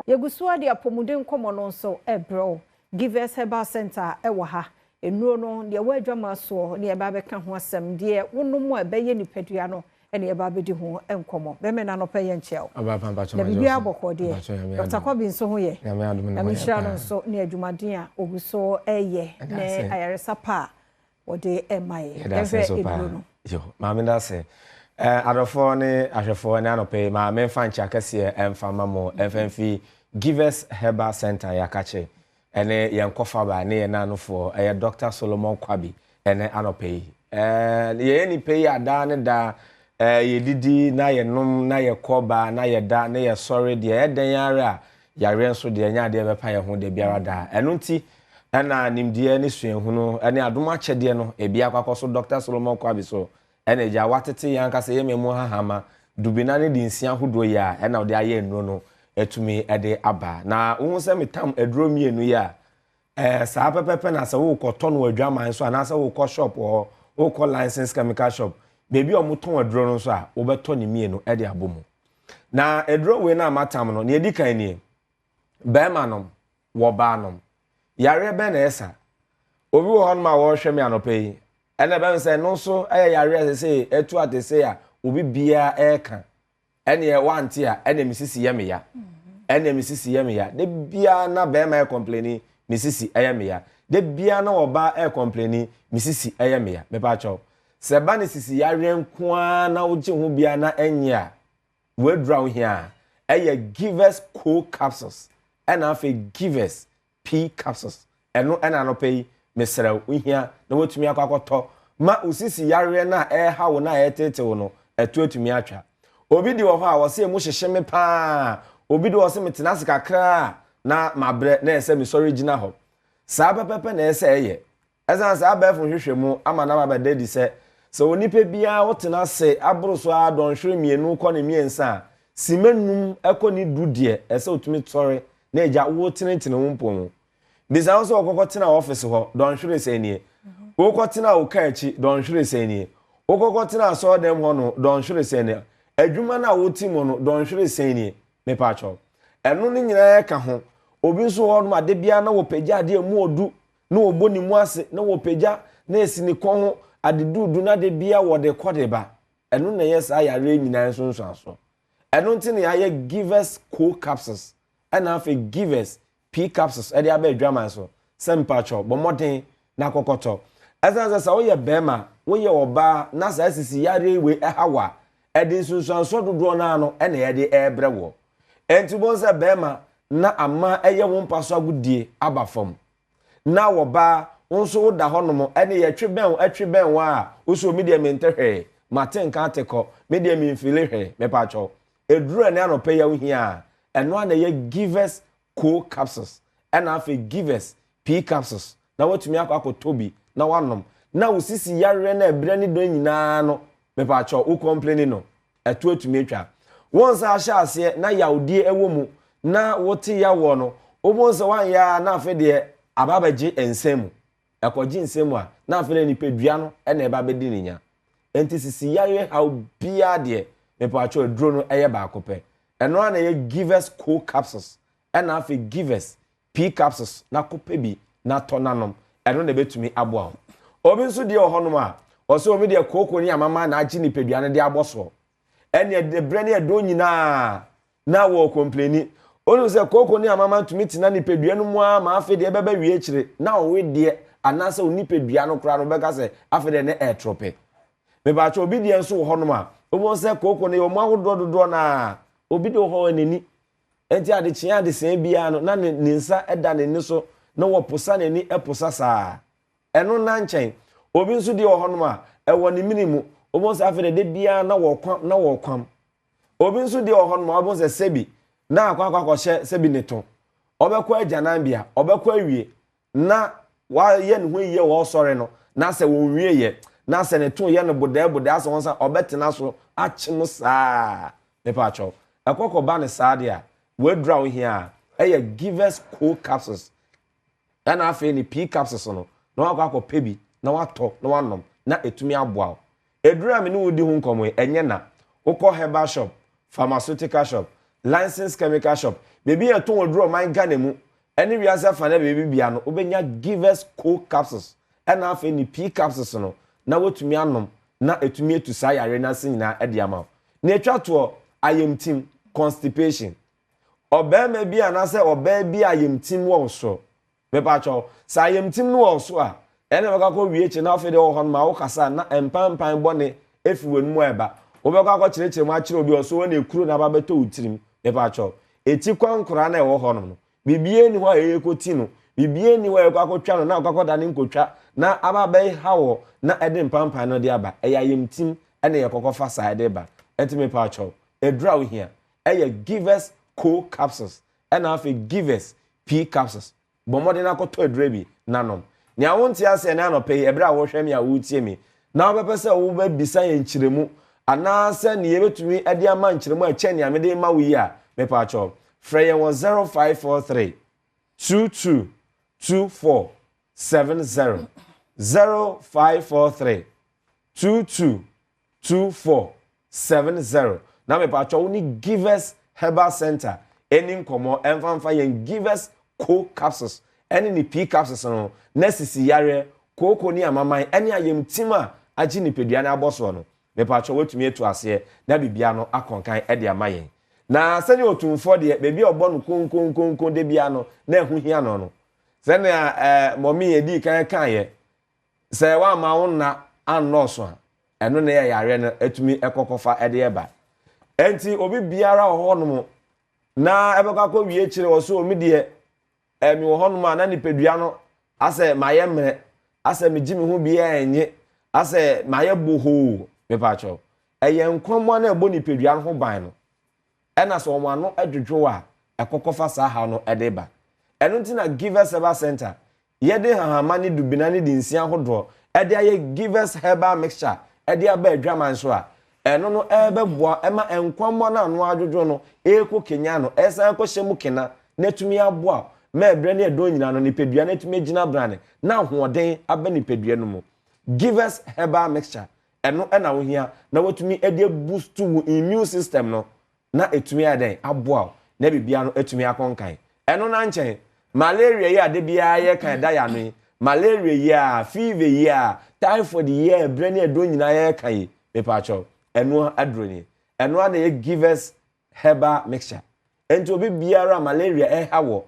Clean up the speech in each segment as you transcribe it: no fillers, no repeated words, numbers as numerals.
Yɛgu so ara de apɔmuden nkɔmmɔ no nso rebrɛ wo. Givers Herbal Centre wɔ ha. Nnuro no, deɛ ɛwɔ adwamaa soɔ ne yɛba abɛka ho asɛm, deɛ wonom a ɛbɛyɛ nipadua no ne yɛba abɛdi ho nkɔmmɔ. Bɛmɛ no anɔpa yi yɛnkyea wo. Na biribiara bɔkɔɔ deɛ. Dɔkta Kwabi nso ho yɛ. Nyame nhyira no nso ne adwumaden a ɔgu so reyɛ ne ayaresa pa a wɔde rema yɛn. Yɛda ase Yɛnhwɛ nso paa. nnuro no. Yo, maame da ase. Eh, adɔfoɔ ne ahwɛfoɔ ne anɔpa yi, ma memfa nkyea kɛseɛ mfa mma mo, mfa mfi Givers Herbal Centre Yɛakakye, ɛne yɛn kɔfaba ne yɛn nanofoɔ, ɛyɛ Doctor Solomon Kwabi, ɛnɛ anɔpa yi. Eh, yɛyɛ nnipa yi a daa ne daa, eh, yɛdidi na yɛnom na yɛkɔ ba na yɛda na yɛsɔre deɛ, ɛyɛ dɛn ara a, yareɛ nso deɛ, ɛnyɛ adeɛ ɛbɛpa yɛn ho da biara da. Ɛno nti, ɛna nimdeɛ ne suahunu ne adom akyɛdeɛ no ebi akɔ akɔso Dɔkta Solomon Kwabi so ɛna agya watete yɛn ankasa yɛn mmamu hahama dubena ne dinsia ahodoɔ yi a ɛna ɔde ayɛ nnuro no atumi de aba. Na wohu sɛ metam aduro mmienu yi a, ɛɛ saa pɛpɛpɛ na sɛ wokɔtɔ no adwaman so anaasɛ wokɔ shop wɔ hɔ, wokɔ license chemical shop, baabi a wɔtɔn aduro no nso a, wobɛtɔ ne mmienu de abɔ mu. Na aduro wei no a matam no, nea ɛdi kan nie, barima nom, wɔ baa nom. Yareɛ bɛn na ɛyɛ sa? Obi wɔ hɔnom a wɔrehwɛ me anɔpa yi, ɛna ɛbɛn sɛ ɛno nso yɛ yareɛ a sesei atu atese a obi biara ɛreka. Ɛneɛ wante a, ɛneɛ me sisi yɛ me ya. Ɛneɛ me sisi yɛ me ya. Da biara na bɛrima yɛ kɔmpleni, me sisi ɛyɛ me ya. Da biara na ɔbaa ɛyɛ kɔmpleni, me sisi ɛyɛ me ya. Mepa kyɛw. Sɛ ɛba ne sisi yareɛ nko ara na wogye ho biara na ɛnyɛ a, W'aduru a wohia a, ɛyɛ Givers Co Capsules ɛna afei Givers P Capsules. Ɛno ɛna anɔpa yi mesrɛ wo wohia na woatumi akɔ akɔtɔ ma wo sisi yareɛ no a ɛreha wo no a ɛreteete wo no ɛto atumi atwa. Obi de wɔ hɔ a ɔse emu hyehye me paa, obi de wɔ ɔse metena ase kakra a na mabrɛ na ɛsɛ mesɔre gyina hɔ. Saa pɛpɛpɛ na ɛsɛ ɛyɛ. Esiane sɛ abɛɛfo nhwehwɛmu ama no aba abɛda adi sɛ, sɛ onipa biara wotena ase aboro so ara dɔnhwere mmienu kɔ ne mmiɛnsa a, simma nnum kɔ ne du deɛ, ɛsɛ sɛ otumi sɔre na agya wotenetene wo mpɔ mu. Bisa wo sɛ wokɔkɔtena ɔfese hɔ dɔnhwere sɛn nie? Wokɔtena wo kaa akyi dɔnhwere sɛn nie? Wokɔkɔtena asɔredan mu hɔ no dɔnhwere sɛn nie? Adwuma no a wote mu no dɔnhwere sɛn nie? Mepaakyɛw. Ɛno no nyinaa ka ho. Obi nso wɔ hɔnom a da biara na wɔpagya adeɛ a emu ɔdu na wɔbɔ ne mu ase, na wɔpagya, na esi ne kɔn ho, ade duruduru na de bia wɔde kɔ de ba. Ɛno na ɛyɛ saa yareɛ nyinaa nsunsuansoɔ. Ɛno nti na yɛayɛ Givers Co Capsules ɛna afei Givers P Capsules ɛde aba adwaman so sɛ mpakyɛw bɔ mmɔden na kɔkɔtɔ. Ɛsiane sɛ sɛ woyɛ bɛrima, woyɛ ɔbaa na saa sisi yareɛ wei ɛha wo a, ɛde nsunsuansoɔ dodoɔ no ara no ɛna yɛde ɛrebrɛ woɔ. Ɛnti wobɛhu sɛ bɛrima na ama ɛyɛ wo mpa so agodie aba fam. Na wɔ baa, wo nso wo da hɔ nom, ɛne yɛ twe bɛn wo, ɛtwe bɛn wo a, wo so me deɛ me nte hwee, mate nka ate kɔ, me deɛ me nfili hwee, mepakyɛw. Ɛduru ɛnɛ anɔpa yi a wo hia a, ɛno ara na ɛyɛ Givers Co capsules, ɛna afei Givers P capsules, na woatumi akɔ akɔtɔ bi na woanom, na wo sisi yareɛ no a ɛbrɛ ne dɔn nyinaa no, mepakyɛw, wo complaini no, ɛto atumi atwa. Wo nsa ahyɛ aseɛ na yawdie ɛwɔ mu na wote yawoɔ no, wobɛhu sɛ woanyɛ ara na afei deɛ aba abɛgye nsa mu. Ɛkɔgye nsa mu a, na afei deɛ nipadua no na ɛba abɛdi ne nya. Enti sisi yareɛ haw biara deɛ, mepaakyɛw aduro no ɛyɛ baako pɛ. Ɛno ara na ɛyɛ Givers Co Capsules ɛna afei Givers Pii capsules na kɔpɛ bi na tɔ na nom. Ɛno na ɛbɛtumi aboa wo. Obi nso deɛ wɔ hɔnom a, ɔsɛ omi deɛ kooko ne amama na agye nipadua no de abɔ soɔ. Ɛneɛ de berɛ ne ɛdɔn nyinaa na wɔ kɔmpleni. Wonim sɛ kooko ne amama tumi tena nipadua no mu ara ma afei deɛ ɛbɛba wie akyire na ɔwe deɛ anaasɛ wo nipadua no koraa no wobɛka sɛ afei deɛ ne ɛɛtrope. Mepaakyɛ obi deɛ nso wɔ hɔnom a, wobɛhu sɛ kooko no yɛwɔ mu ahodoɔ dodoɔ no ara. Obi deɛ wɔ hɔ n'ani Enti adekyee adesae biara no, na ne ne nsa da n'ani so, na wɔposa n'ani posa saa. Ɛno nna nkyɛn. Obi nso deɛ wɔ hɔnom a, ɛwɔ ne mene mu. Wobɛhu sɛ afei deɛ da biara na wɔkwam na wɔkwam. Obi nso deɛ wɔ hɔnom a, wobɛhu sɛ sɛbi na akɔ akɔ akɔhyɛ sɛbi ne to. Ɔbɛkɔ agyananbea, ɔbɛkɔ awie, na wayɛ ne ho yie wɔ ɔsɔre no, na sɛ wɔnwieɛ, na sɛ ne to yɛ no bodɛɛ bodɛɛ asɛ wɔn sɛ ɔbɛtena so akyem saa. Mepaakyɛw, ɛkɔ kɔba no saa deɛ a, w'aduru a wohia a, ɛyɛ Givers Co Capsules, ɛna afei ne P Capsules no, na wakɔ akɔpɛ bi na watɔ na wanom, na ɛtumi aboa wo. Aduru a me ne wo di ho nkɔmmɔ yi, ɛnyɛ na. Wokɔ herbal shop, pharmaceutical shop, licensed chemical shop, baabi a yɛtɔn aduro ɔman Ghana mu ɛne wiase afanan baabi biara no, wobɛnya Givers Co capsules ɛna afei ne P capsules no na woatumi anom na ɛtumi atu saa yareɛ no ase nyinaa de ama wo. Nea ɛtwa toɔ, ayamtim, constipation. Ɔbarima bi anaasɛ ɔbaa bi a ayamtim wɔ wo so, Mepakyɛw, sɛ ayamtim no wɔ wo so a, ɛnna ɛbɛkɔ akɔwie akyiri na afei deɛ wɔ hɔ no ma wokasa a na mpanpan bɔne afi w'anom reba. Wobɛkɔ akɔkyerɛkyerɛ mu akyerɛ obi a ɔso hɔ na ekuro na aba abɛtɔ wo tirim. Mepakyɛw, eti kwankoraa no a ɛwɔ hɔnom no, biribiara nni hɔ a ɛrekɔti no, biribiara nni hɔ a ɛrekɔ akɔtwa no na akɔ akɔdane nkotwa na aba abɛhaw wo na ɛde mpanpan no de aba. Ɛyɛ ayamtim na yɛkɔkɔfa saa de ba. Enti mepakyɛw, aduru a wohia yɛ Givers Co Capsules ɛna afei Givers P capsules. Bɔ mmɔden na kɔtɔ aduro bi na nom. Nea wonte aseɛ ɛnnɛ anɔpa yi, ɛberɛ a worehwɛ me a woretie me, na wobɛpɛ sɛ wobɛbisa yɛn nkyerɛmu, anaasɛ nea yɛbɛtumi de ama nkyerɛmu a ɛkyɛn nea mede rema wo yi a, mepaakyɛw, frɛ yɛn wɔ 0543 22 24 70, 0543 22 2470 na mepatwɔ wo ne Givers Herbal Center ɛni nkɔmmɔ ɛmfa mfa yɛn Givers Co capsules ɛne ne P capsules no na sisi yareɛ, kooko ne amaman ɛne ayamtim a agye nipadua no abɔ soɔ no mepatwɔ woatumi atu aseɛ na biribiara no akɔnkan ɛde ama yɛn. Na sɛnea otumfoɔ deɛ baabi a ɔbɔ no konkonkonko da biara no na ɛho hia no no sɛnea ɛɛ mɔmi ɛdii kan kaeɛ Sɛ woamma wo nna annɔɔso a, ɛno na ɛyɛ yareɛ no atumi kɔkɔfa de ba. Enti obi biara wɔ hɔnom na ɛbɛkɔ akɔwie akyire wɔ so omi deɛ ɛmi wɔ hɔnom a na nipadua no asɛ mayɛ mmerɛ, asɛ megye me ho biara ɛnye, asɛ mayɛ bohoo, mepaakyɛw. Ɛyɛ nkwammoa no a ɛbɔ nipadua no ho ban no ɛna sɛ wɔn ano dwodwo a ɛkɔkɔfa saa haw no de ba. Ɛno nti na Givers Herbal Center Yɛde nhahamma ne dubena ne dinsin ahodoɔ de ayɛ Givers Herbal Mixture de aba adwaman so a, ɛno no ɛrebɛboa ma nkwammoa no ano adwodwo no ɛrekɔ kanyan no, ɛresan akɔhyɛ mu kena na atumi aboa ma ɛberɛ ne ɛdɔn nyinaa no nipadua no atumi agyina brane na ahoɔden aba nipadua no mu. Givers Herbal Mixture, ɛno na wohia na watumi de abustu wo immune system no na ɛtumi ayɛ dɛn aboa wo na biribiara no atumi akɔ nkan. Ɛno na nkyɛn, malaria yi a da biara yɛka ɛda yɛn ano yi, malaria yi a, fever yi a, typhoid yi a ɛberɛ ne ɛdɔn nyinaa yɛka yi, mepaakyɛw, ɛno aduro nie. Ɛno ara na ɛyɛ Givers Herbal Mixture. Enti obi biara a malaria ɛha wɔ,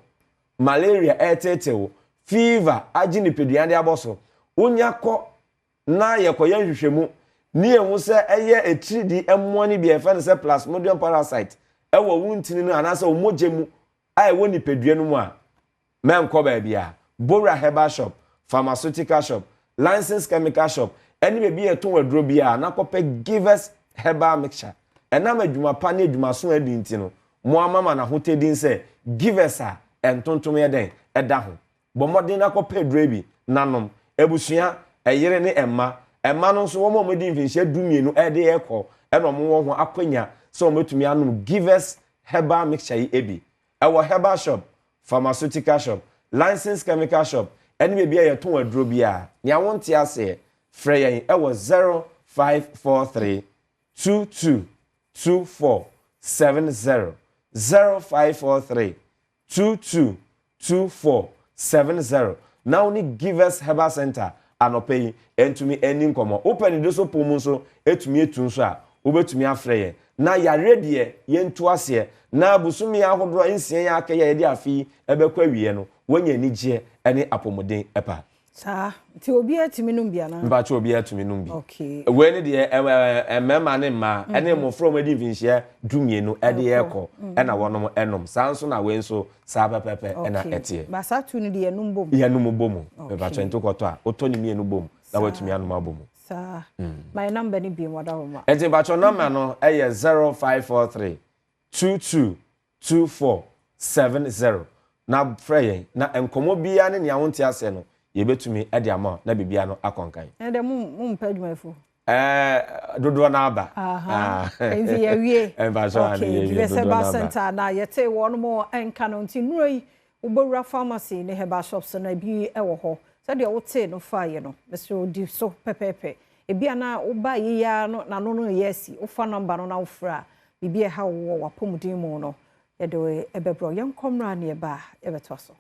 malaria ɛreteetee wo, fever agye nipadua de abɔ so, wonya kɔ na yɛkɔyɛ nhwehwɛmu na yɛhu sɛ ɛyɛ atiridii mmoa no bi a yɛfrɛ no sɛ plasmodium parasite wɔ wo ntini no anaasɛ wo mogya mu a ɛwɔ nipadua no mu a, mɛnkɔ baabiara. Bowura herbal shop, pharmaceutical shop, licensed chemical shop, ɛne baabi a yɛtɔn aduro biara na kɔpɛ Givers Herbal Mixture. Ɛnam adwuma pa ne adwumaso a adi nti no, mo ama ma no ahotɛ din sɛ Givers a ntontom yɛ dɛn? Ɛda ho. Bɔ mmɔden na kɔpɛ aduro bi na nom. Abusua, ɛyere ne mma. Mma no nso, wɔn a wɔadi mfinhyia dumienu de rekɔ na wɔwɔ ho akwanya sɛ wɔbɛtumi anom Givers Herbal Mixture yi bi. Ɛwɔ herbal shop, pharmaceutical shop, licensed chemical shop ne baabi a yɛtɔn aduro biara. Nea wonte aseɛ, frɛ yɛn wɔ 0543 22 24 70, 0543 22 24 70 na wo ne Givers Herbal Centre anɔpa yi ntumi nni nkɔmmɔ. Wopɛ ne do so pon mu nso tumi atu nso a, wobɛtumi afrɛ yɛn. Na yareɛ deɛ yɛntu aseɛ na bosome ahodoɔ nsia yi a aka yi a yɛde afe yi bɛkɔ awieɛ no, woanya anigyeɛ ne apɔmuden pa. Saa, nti obiara tumi nom bi anaa? Mpakyɛ obiara tumi nom bi. Okay. Wei ne deɛ mmarima ne mmaa ɛne mmɔfra a wɔadi mfinhyia dumienu ɛde ɛkɔ ɛna wɔnom ɛnom. Saa nso na wei nso saa pɛpɛpɛ ɛna ɛteɛ. Ba saa tu no deɛ yɛnom bom. Yɛnom bɔ mu. Mpakyɛ nti wokɔtɔ a wotɔ ne mmienu bom na watumi anom abɔ mu. Saa. Ma yɛ number no bio ɔdawoma. Nti mpakyɛ number no ɛyɛ 0543 22 24 70 na frɛ yɛn na nkɔmmɔ biara ne nea wonte aseɛ no yɛbɛtumi de ama wo na biribiara no akɔ nkan. Ɛnɛ deɛ mo mo mpɛ adwumayɛfoɔ. Ɛɛ dodoɔ no aba. Aha nti yɛwie. Mpakyɛw ane Okay yɛwie Givers dodoɔ no Herbal aba. Center na yɛte wɔn mo nka no nti nnuro yi wobɛwura pharmacy ne herbal shops no ebi wɔ hɔ sɛdeɛ wotee no faeɛ no mesrɛ wo di so pɛpɛɛpɛ. Ebia na wobaeɛ yi ara no n'ano no reyɛ asi. Wofa nɔmba no na wofrɛ a, biribi a ɛha wo wɔ w'apɔmuden mu no, yɛde ɛbɛbrɛ wo. Yɛnkɔ mmra ne yɛba a, yɛbɛtoa so.